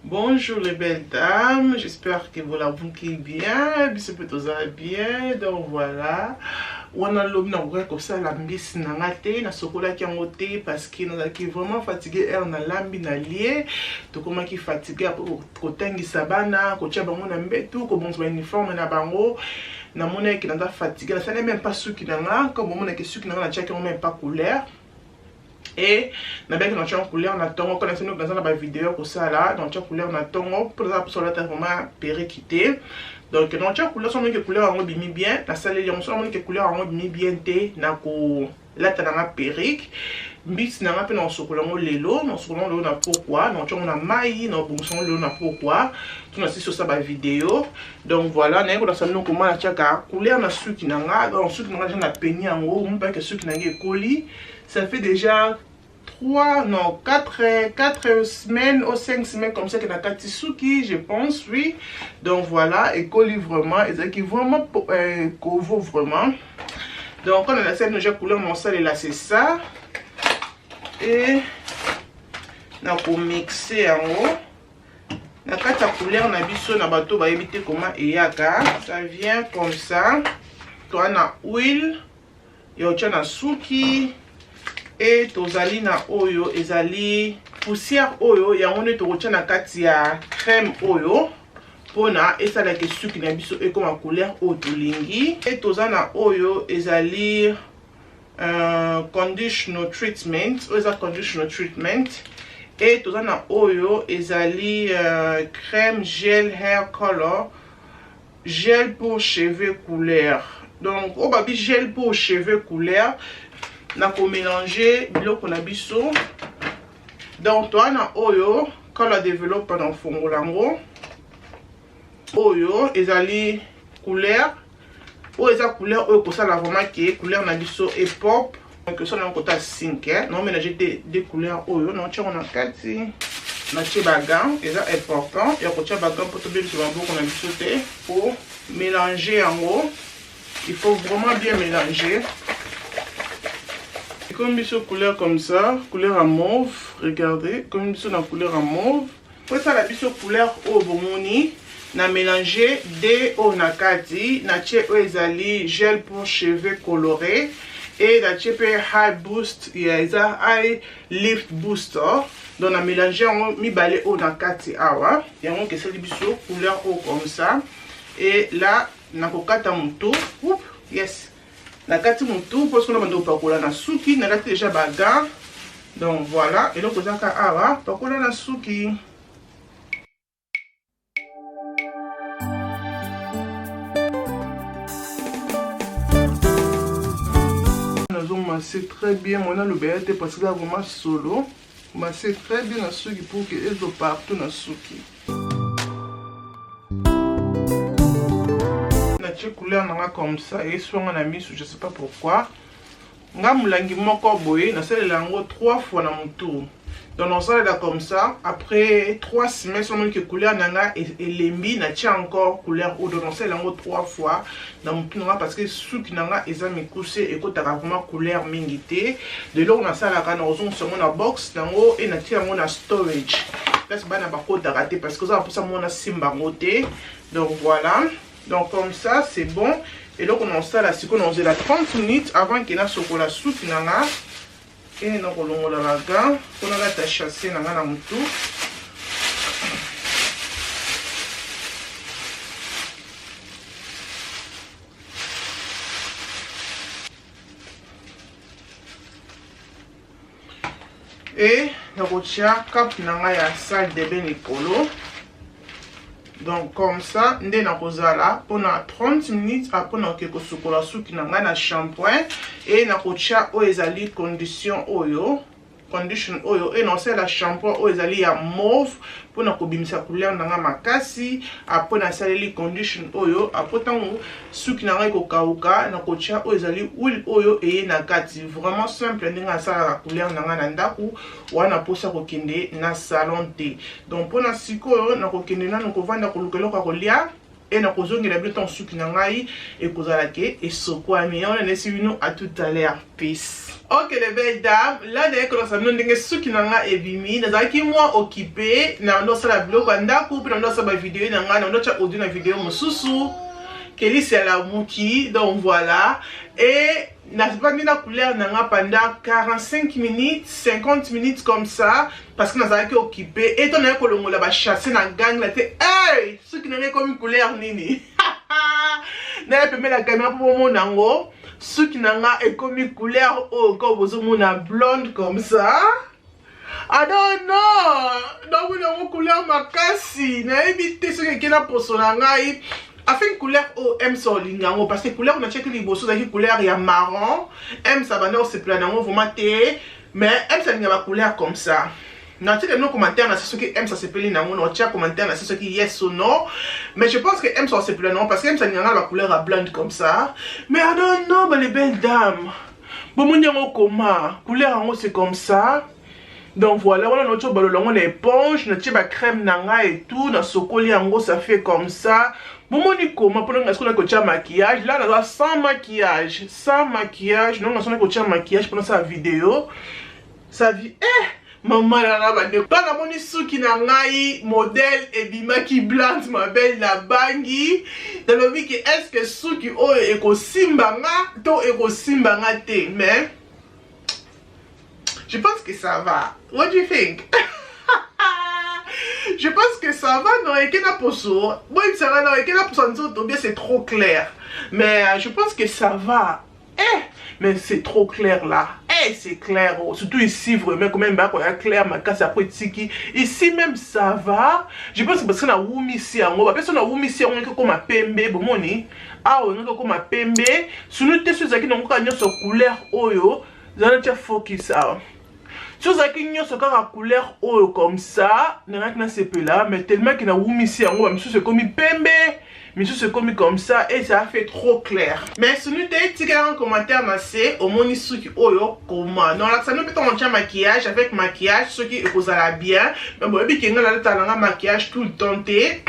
Bonjour les belles dames, j'espère que vous l'avez bien, biso pe tozala bien, donc voilà. Wana lobi nakokaki kosala mbisi na nga te, nasokolaki yango te parce que nazalaki vraiment fatigué, heure nalambi nalie, tokomaki fatigué après kotangisa bana, kotia bango na mbetu, kobongisa ba uniforme na bango. Namonaki naza fatigué, nasali même pas suki na nga, comme bomonaki suki na nga natiaki yango même pas couleur. Et nabengaki na tia couleur na tongo kona sino naza na ba vidéo kosala na tia couleur na tongo mpo naza mposa olata vraiment perruque te. Donc na tia couleur, soki namoni ke couleur yango ebimi bien, nasaleli yango. Soki namoni ke couleur yango ebimi bien te, nakolata nanga perruque. Mbisi nanga mpe nakosokola yango lelo, nakosokola yango lelo na pokwa, nakotia yango na mai, nakobongisa yango lelo na pokwa to nasisi osala ba vidéo. Donc voilà, naye kolakisa bino koma natiaka couleur na suki na nga. Donc suki na nga deja na peni yango, omoni suki na nga ekoli. Ça fait déjà 3, non, 4 semaines ou 5 semaines comme ça que nakati suki, je pense, oui. Donc voilà, ekoli vraiment, ezalaki vraiment kovo vraiment. Donc quand on a cette déjà couleur mon là, c'est ça. Et nako mixer yango. Na kati ya couleur na biso na bato bayebi te comment eyaka. Ça vient comme ça. Toi na huile ya otia na suki e tozali na oyo ezali poussière oyo yango nde tokotia na kati ya crème oyo mpona esalaka suki na biso ekoma couleur oyo tolingi. E toza na oyo ezali conditional treatment, oyo eza conditional treatment. E toza na oyo ezali crème gel hair color, gel pour cheveux couleur. Donc oyo babi gel pour cheveux couleur, nakomélange biloko na biso. Donc toza na oyo color developer na fongola yango, oyo ezali couleur, oyo eza couleur oyo kosala vraiment ke couleur na biso e pop. Donc so na kota 5 na mélanger deux couleurs oyo na tia na kati, natie ba gants, eza important ya kotia ba gants mpo tobebisa maboko na biso te. Po mélanger yango, il faut vraiment bien mélanger. Comme biso couleur comme ça, couleur à mauve, regardez, comme biso na couleur à mauve. Po esala biso couleur oyo bomoni, na mélanger de oyo na kati, natie oyo ezali gel pour cheveux colorés et natie mpe high boost, ya eza high lift booster. Donc na mélanger yango mibale oyo na kati awa, yango kesali biso couleur oyo comme ça. Et là nakokata motu, yes, nakati motu mpo soki na bando kopakola na suki, nalati déjà ba gants. Donc voilà, eloko ezaka awa, pakola na suki. Nazomasser très bien, mwana aloba te parce que là vraiment solo, masser très bien na suki pour que ezo partout na suki. Natie couleur nanga comme ça, eswanga na misu, je sais pas pourquoi. Nga molangi moko boye nasalela yango 3 fois na motu. Donc nasalela comme ça, après 3 semaines soki ke couleur nanga elembi, natia encore couleur oyo. Donc nasalela yango 3 fois na motu nanga parce que suki nanga eza mikuse, ekotaka vraiment couleur mingi te. De eloko nasalaka, nakozongisa yango na box nango e natia yango na storage place bana bakotaka te parce que oza na mposa mwana simba yango te. Donc voilà, donc comme ça c'est bon. Eloko na osala sikoyo, naozela 30 minutes avant ke nasokola suki na nga e nakolongola ba gants mpo nalata châsse na nga na motu. E nakotia cape na ngai ya salle de bain likolo. Donc comme ça nde nakozala mpona 30 minutes après nakoke kosukola suki na ngai na shampoing e nakotia oyo ezali condition oyo. condition oyo e naosalela shampoing oyo ezali ya mauve mpona kobimisa couleur na ngai makasi. Après nasaleli condition oyo, après ntango suki na ngai ekokauka, nakotia oyo ezali huile oyo eye na kati. Vraiment simple ndenge asalaka couleur na ngai na ndako wana, mposa kokende na salon te. Donc mpona sikoyo, nakokende nano kovanda, koluka eloko ya kolia e nakozongela bino ntango suki na ngai ekozala ke esokwami. Yango nanesi bino, à tout à l'heure, peace. Ok, les belles dames, là naye kolakisa bino ndenge suki na ngai ebimi. Nazalaki mwa occupé na ndosala biloko ya ndako mpe na ndosala bavideo na ngai, na ndotia audio na video mosusu. Kelisi alamuki. Donc voilà, et navandi na couleur na nga pendant 45 minutes, 50 minutes comme ça, parce que nazalaki occupé. E to naye kolongola bachasse na gang na te. Hey, suki na ngai ekomi couleur nini? Naye pembeni ya caméra mpo bomona yango. Suki na nga ekomi couleur oyo, comme bozomona, blonde comme ça. I don't know, namoni yango couleur makasi, nayebi te soki eke na poso na ngai. Afin couleur oyo Ems olinga yango, parce que couleur natiaki liboso ezalaki couleur ya marron. Ems abanda kosepela nango vraiment te, mais Ems alinga bacouleur comme ça. Natika bino commentaire na se soki Ems asepeli nango. Naotia commentaire na se soki yes ou non, mais je pense que Ems asepela nango, parce que Ems alinganga na bacouleur ya blonde comme ça. Mais I don't know, ba les belles dames, bomoni yango koma couleur yango, c'est comme ça. Donc voilà, wana nauti obalola yango na éponge, natie bacrème na ngai et tout, nasokoli yango, ça fait comme ça. Bomoni koma mpona nga soki kotia maquillage. Là naza sans maquillage, sans maquillage. Donc nasona kotia maquillage mpona sala video sa vie. Eh mama nanga, bandeko, mpo namoni suki na ngai modèle ebimaki blonde, ma belle, nabangi. Nalobi ke est ce que suki oyo ekosimba nga to ekosimba nga te? Mais je pense que ça va. What do you think? Je pense que ça va, non? Eke na poso boyebisanga, non, eke na poso nzoto bien, c'est trop clair, mais je pense que ça va. Eh, mais c'est trop clair là. Eh, c'est clair, oh. Surtout ici, vraiment, quand même, bah, quoi, clair makasi. Après tiki ici même, ça va. Je pense que parce que na wumisi yango, bapesa na wumisi yango, eke koma pembe. Bomoni awa, eke koma pembe sunu te. So ezalaki nango kaka nyonso couleur oyo, eza natia focus awa. So ozalaki nyonso kaka couleur oyo comme ça, nangaki nasepela, mais tellement ke nawumisi yango, bamisusu ekomi pembe, misusu ekomi comme ça et ça a fait trop clair. Mais sunu te, tikela commentaire na se, omoni suki oyo koma. Non, lakisa no mpe ntango tia maquillage, avec maquillage soki ekozala bien. Mais boyebi ke ngai nalatala nanga maquillage tout le temps te.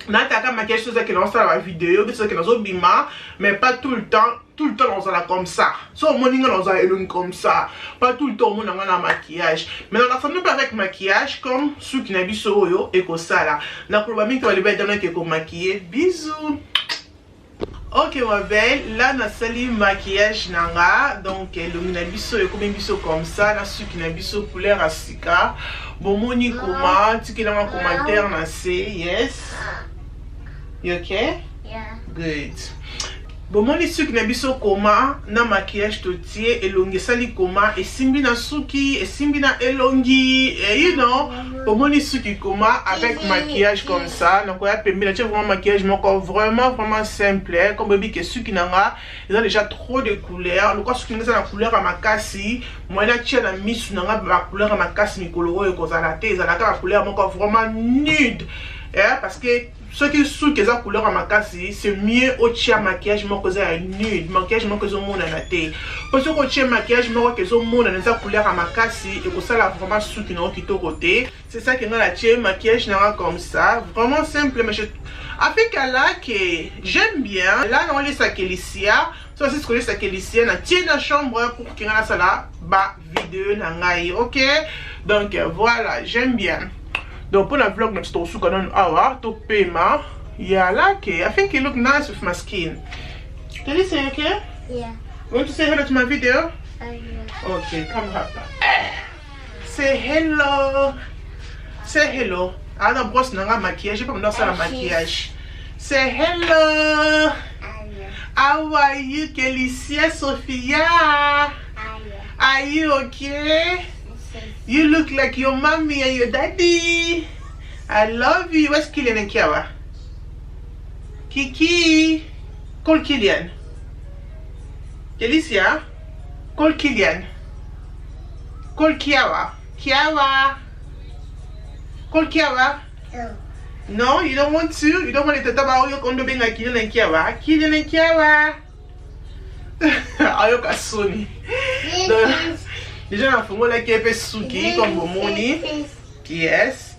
Nalataka maquillage soki ezaki naosala bavideo, mpe soki nazobima, mais pas tout le temps. Tout le temps nazala comme ça, so omoni nga nazala elongi comme ça, pas tout le temps omona nga na maquillage. Mais nalakisa mpe avec maquillage comme suki na biso oyo ekosala. Nakoloba mingi, balobi edanaki ekomaquiller. Bisous. Ok ma belle, là nasali maquillage na nga. Donc elongi na biso ekomi biso comme ça, na suki na biso couleur ya sika. Bomoni koma? Tikelanga commentaire na se. Yes, you okay? Yeah. Good. Bomoni suki na biso koma na maquillage totie, elongi esali koma, esimbi na suki, esimbi na elongi. Eh, bomoni suki koma avec maquillage comme ça. Nakoya pembeni, natie vraiment maquillage moko vraiment vraiment simple, eh. Comme boyebi ke suki na nga eza déjà trop de couleur, lokwa suki nga eza na couleur ya makasi, moyen natia na misu na nga bacouleur ya makasi mikolo oyo ekozala te. Ezalaka bacouleur moko vraiment nude, eh, parce que soki suki eza couleur ya makasi, c'est mieux otia maquillage moko eza ya nude, maquillage moko ezomonana te. Po soki otie maquillage moko ezomonana, eza couleur ya makasi, ekosala vraiment suki nango kitoko te. C'est ça que nga natie maquillage nanga comme ça, vraiment simple, mais je avec là que j'aime bien. Là naolesaka Elicia, so asisi kolesaka Elicia, natie na chambre pour ke nga nasala ba vidéo na ngai. Ok, donc voilà, j'aime bien. Donc pour la vlog na biso, tokosuka nanu awa, topema. Yeah, I like it. I think it look nice with my skin. Did you say okay? Yeah. You want to say hello to my video? Yeah. Okay, come up. Say hello. Say hello. Ana brosse nanga maquillage, pas maintenant ça la maquillage. Say hello. How are you, Kelicia Sophia? Are you okay? You look like your mommy and your daddy. I love you. Where's Killian and Kiara? Kiki. Call Killian. Kelicia. Call Killian. Call Kiara. Kiara. Call Kiara. No. No, you don't want to? You don't want to tata ba oyo kondo benga Kylian and Kiara? Kylian and Kiara. Ayoka soni. Déjà nafungolaki ye mpe suki comme bomoni. Yes.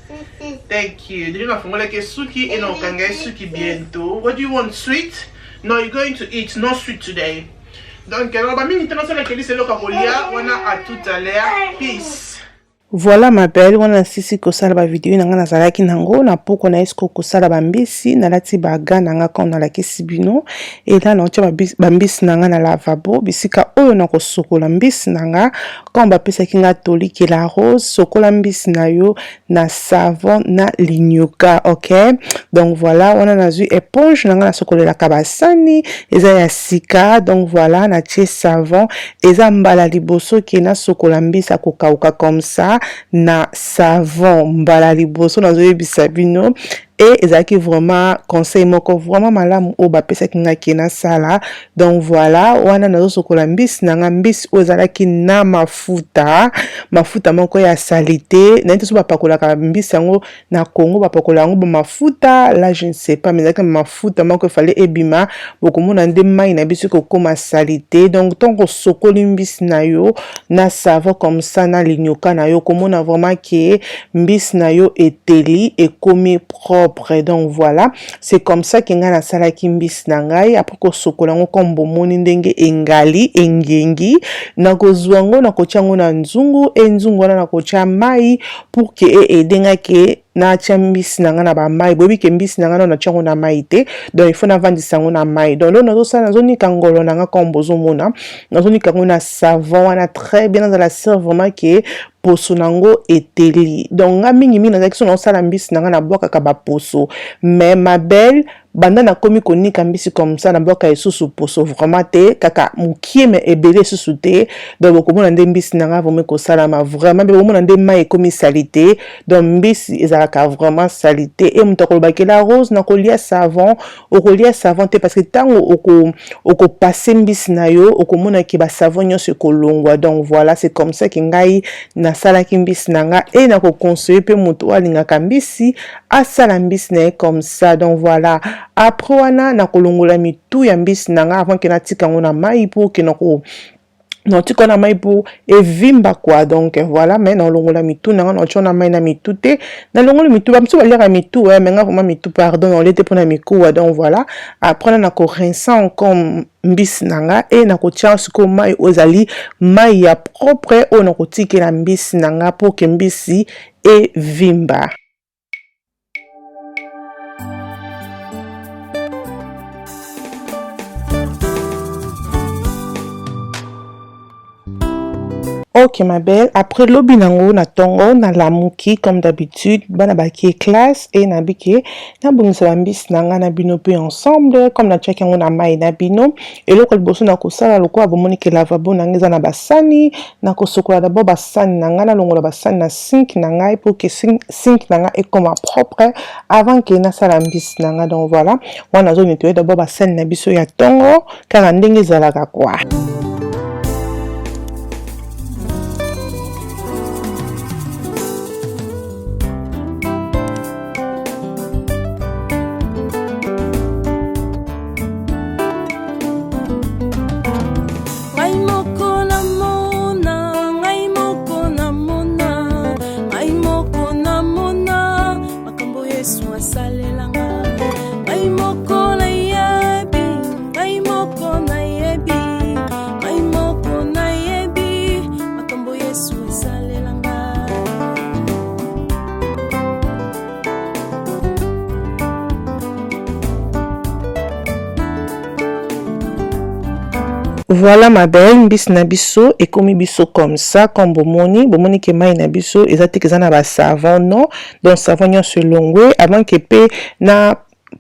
Thank you. Déjà nafungolaki ye suki et nakokanga ye suki bientôt. What do you want? Sweet? No, you're going to eat. No sweet today. Donc, naloba mingi te, nasala kelisi eloko ya kolia wana. À tout à l'heure. Peace. Voilà ma belle, wana nasisi kosala bavideo na ngai nazalaki nango na poko na esiko kosala bambisi. Nalati baga na nga quand nalakisi bino ela naotia bambisi na nga na lavabo, bisika oyo nakosokola mbisi na nga. Quand bapesaki nga toliki la rose, sokola mbisi na yo na savon na linyoka. Ok, donc voilà, wana nazwi éponge na nga nasokolelaka basani, eza ya sika. Donc voilà, natie savon. Eza mbala liboso ke nasokola mbisi akokauka comme ça na savon, mbala liboso nazoyebisa bino. E ezalaki vraiment conseil moko vraiment malamu oyo bapesaki nga ke nasala. Donc voilà, wana nazosokola mbisi na nga, mbisi oyo ezalaki na mafuta, mafuta moko ya saleté. Nayebi te so bapakolaka mbisi yango na Congo, bapakola yango bamafuta là, je ne sais pas, mais ezalaki na mafuta moko efale ebima. Bokomona nde mai na biso ekokóma saleté. Donc ntongo osokoli mbisi na yo na savon comme ça na linyoka na yo, komona vraiment ke mbisi na yo eteli, ekomi propre. Donc voilà, c'est comme ça ke ngai nasalaki mbisi na ngai. Après kosokola yango, comme bomoni ndenge engali, engengi, nakozwa yango, nakotia yango na nzungu. E nzungu wana nakotia mai pour ke eaider nga ke natia mbisi na ngai na bamai. Boyebi ke mbisi na ngai nano natia yango na mai te, donc il faut navandisa yango na mai. Donc lelo nazosala, nazonika ngolo na nga comme bozomona, nazonika yango na savon wana très bien. Nazala sûre vraiment ke poso nango eteli. Donc nga mingimingi nazalaki so naosala mbisi na ngai, nabwakaka baposo, mais ma belle, banda nakomi konika mbisi comme ça, nabwaka lisusu poso vraiment te, kaka mokie, mais ebele lisusu te. Donc bokomona nde mbisi na ngai vraiment ekosalama vraiment mpe bokomona nde mai ekomi saleté. Donc mbisi ezalaka vraiment saleté. E moto akolobaki la rose, nakolia savon. Okolia savon te, parce que ntango okopasser mbisi na yo, okomonaki basavon nyonso ekolongwa. Donc voilà, c'est comme ça ke ngai nasalaki mbisi na nga. E nakoconseiller mpe moto oyo alingaka mbisi asala mbisi na ye comme ça. Donc voilà, après wana nakolongola mitu ya mbisi na nga avant ke natika yango na mai, pour ke natika na mai mpo evimba quoi. Donc voilà, mais nalongola mitu na nga, natia na mai na mitu te, nalongoli mitu. Bamosusu baliaka mitu, mais nga vraiment mitu, pardon, naolie te mpona mikuwa. Donc voilà, après na nakorincer encore mbisi na nga e nakotia sikoyo mai oyo ezali mai ya propre oyo nakotikela mbisi na nga mpo ke mbisi evimba. Ok ma belle, après lobi nango na ntongo nalamuki comme d'habitude, bana bakie classe e nabi ke nabongisa bambisi na ngai na bino mpe ensemble. Comme natiaki yango na mai na bino, eloko liboso na kosala, lokola bomoni ke lavabo na ngai eza na basani, nakosokola d'abord basani na ngai, nalongola basani na sink na ngai pour ke sink na ngai ekoma propre avant ke nasala mbisi na ngai. Donc voilà, wana nazonettoyer d'abord basani na biso ya ntongo, kaka ndenge ezalaka kwa. Ngai moko namona, ngai moko namona, ngai moko namona makambo Yesu asalelanga. Ngai moko nayebi, ngai moko nayebi, ngai moko nayebi makambo Yesu asalelanga. Voilà ma belle, mbisi na biso ekomi biso comme ça. Comme bomoni, bomoni ke mai na biso eza te, eza na basavon non. Donc savon nyonso elongwe. Avant ke mpe na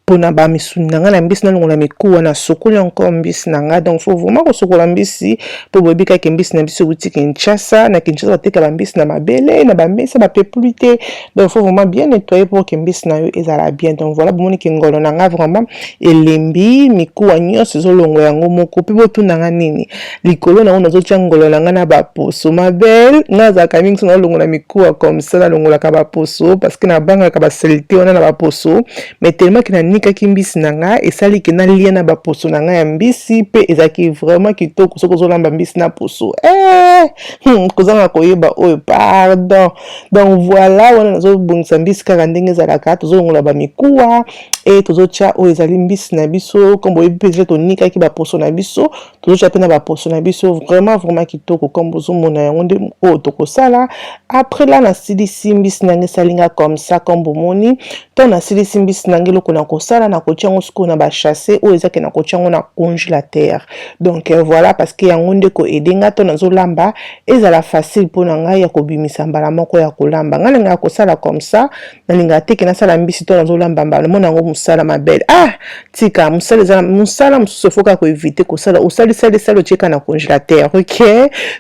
pona ba misuni na ngai na mbisi nalongola mikuwa nasokoli encore mbisi na ngai. Donc faut vraiment kosokola mbisi mpo boyebi kaka mbisi na biso euti Kinshasa. Na Kinshasa bateka bambisi na mabele na bamesa bapepuli te. Donc faut vraiment bien nettoyer pour que mbisi na yo ezala bien. Donc voilà, bomoni ke ngolo na ngai vraiment elembi, mikuwa nyonso ezolongo yango moko. Mpe botuna nga nini likolo nango, nazotia ngolo na ngai na baposo. Mabele ngai azalaka mingi so nalongola mikuwa comme ça, nalongolaka baposo parce que nabangaka basaleté wana na baposo. Mais tellement ke nanikaki mbisi na ngai, esali ke nalia na baposo na ngai ya mbisi, mpe ezalaki vraiment kitoko. Soki ozolamba mbisi na poso, kozanga koyeba oyo, pardon. Donc voilà, wana nazobongisa mbisi kaka ndenge ezalaka, tozolongola bamikuwa e tozotia oyo ezali mbisi na biso. Comme boyebi mpe deja, tonikaki baposo na biso, tozotia mpe na baposo na biso. Vraiment vraiment kitoko, comme bozomona yango nde oyo tokosala. Après la nasilisi mbisi na ngai, esalinga comme ça, comme bomoni. To nasilisi mbisi na ngai, eloko na kosala, nakotia yango sikoyo na basachets oyo ezaki, nakotia yango na congélateur. Donc voilà, parce que yango nde koaider nga to nazolamba, ezala facile mpona ngai ya kobimisa mbala moko ya kolamba. Ngai nalingaka kosala comme ça, nalingaka teke nasala mbisi to nazolamba mbala mona yango mosala mabele. Ah, tika mosala, eza mosala mosusu efo kaka koéviter kosala. Osalisalisali, otieka na congélateur. Ok,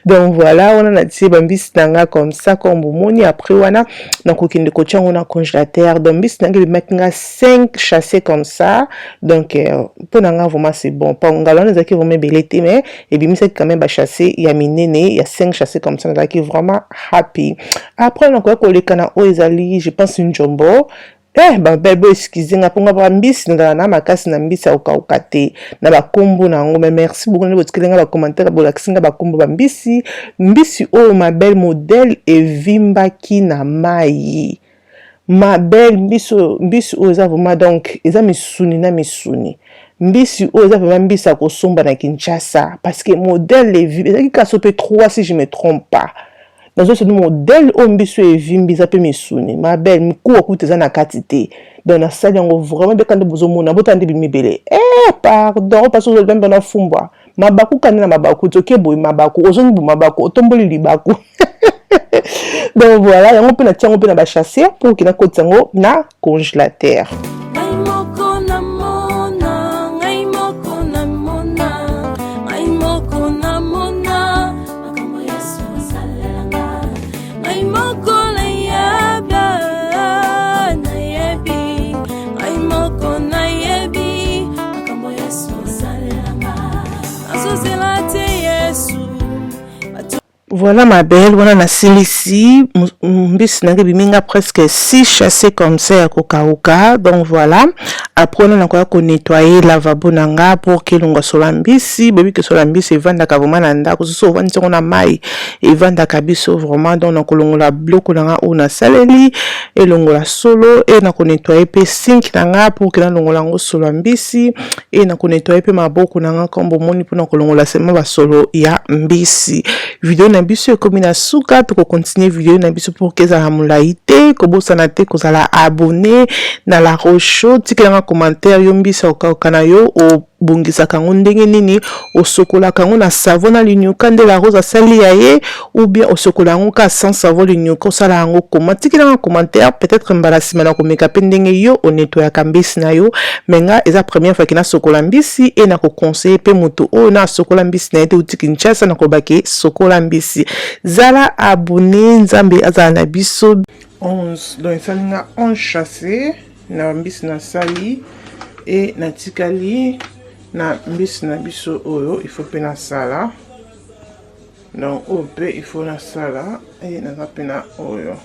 donc voilà, wana natie bambisi na nga comme ça, comme bomoni. Après wana nakokende kotia yango na congélateur. Donc mbisi na nga ebimaki nga 5 sachets comme ça. Donc mpo na nga vraiment c'est bon. Po ngalo wana ezalaki vraiment ebele te, mais ebimisaki quand même basachets ya minene ya 5 sachets comme ça. Nazalaki vraiment happy. Après nakoya koleka na oyo ezali, je pense, njombo. Babele, bo excuse nga mponga bambisi, nazala na makasi na mbisi ya kokauka te na bakombo na yango. Mais merci beaucoup nde botikeli nga bacommentaire, bolakisi nga bakombo bambisi. Mbisi oyo, mabele, modèle evimbaki na mai. Mabele, mbisi mbisi oyo eza vraiment, donc eza misuni na misuni. Mbisi oyo eza vraiment mbisi ya kosomba na Kinshasa, parce que modèle evimbi, ezalaki kaso mpe 3 si je me trompe pas. Nazosoni modèle oyo mbisi oyo evimbi, eza mpe misuni mabele, mikuwa kuta eza na kati te. Donc nasali yango vraiment beka nde bozomona, botala nde bimi ebele. Pardon, parce ozoloba mpe na fumbwa mabaku kande na mabaku, toke boye mabaku, ozongi bo mabaku, otomboli libaku. Donc voilà, yango mpe natia yango mpe na basachets pour ke nakotisa yango na congélateur. Ngai moko namona, ngai moko namona, ngai moko namona makambo Yesu asalelanga. Ngai moko nayeba, nayebi, ngai moko nayebi makambo Yesu asalelanga. Nazozela te Yesu. Voilà, ma belle, wana nasilisi mbisi na ngai, ebimi nga presque 6 sachets comme ça ya kokauka. Donc voilà, après wana nakoya konettoyer lavabo na nga pour ke elongwa solo ya mbisi. Boyebi ke solo ya mbisi evandaka vraiment na ndako, soso ovandisi yango na mai, evandaka biso vraiment. Donc nakolongola biloko na nga oyo nasaleli, elongola solo, e nakonettoyer mpe sink na nga pour ke nalongola yango solo ya mbisi, e nakonettoyer mpe maboko na nga, comme bomoni, mpona kolongola seulement basolo ya mbisi. Video na biso ekomi na suka. Tokocontinuer video na biso pour ke ezala molai te. Kobosana te kozala abonné na La Roche. Tikelanga commentaire yo, mbisi okauka na yo, obongisaka yango ndenge nini? Osokolaka yango na savon na linuka nde La Rose asali ya ye, ou bien osokola yango kaka sans savon, linuka? Osala yango koma? Tikelanga commentaire. Peut-être mbala nsima na komeka mpe ndenge yo onettoyaka mbisi na yo. Mais nga eza première fois ke nasokola mbisi, e nakoconseiller mpe moto oyo na asokola mbisi na ye te uti Kinshasa, nakolobake sokola mbisi, zala abonné. Nzambe azala na biso. 11, donc esali nga 11 sachets na mbisi nasali, e natikali na mbisi na biso oyo il faut mpe nasala. Donc oyo mpe il faut nasala, e naza mpe na oyo.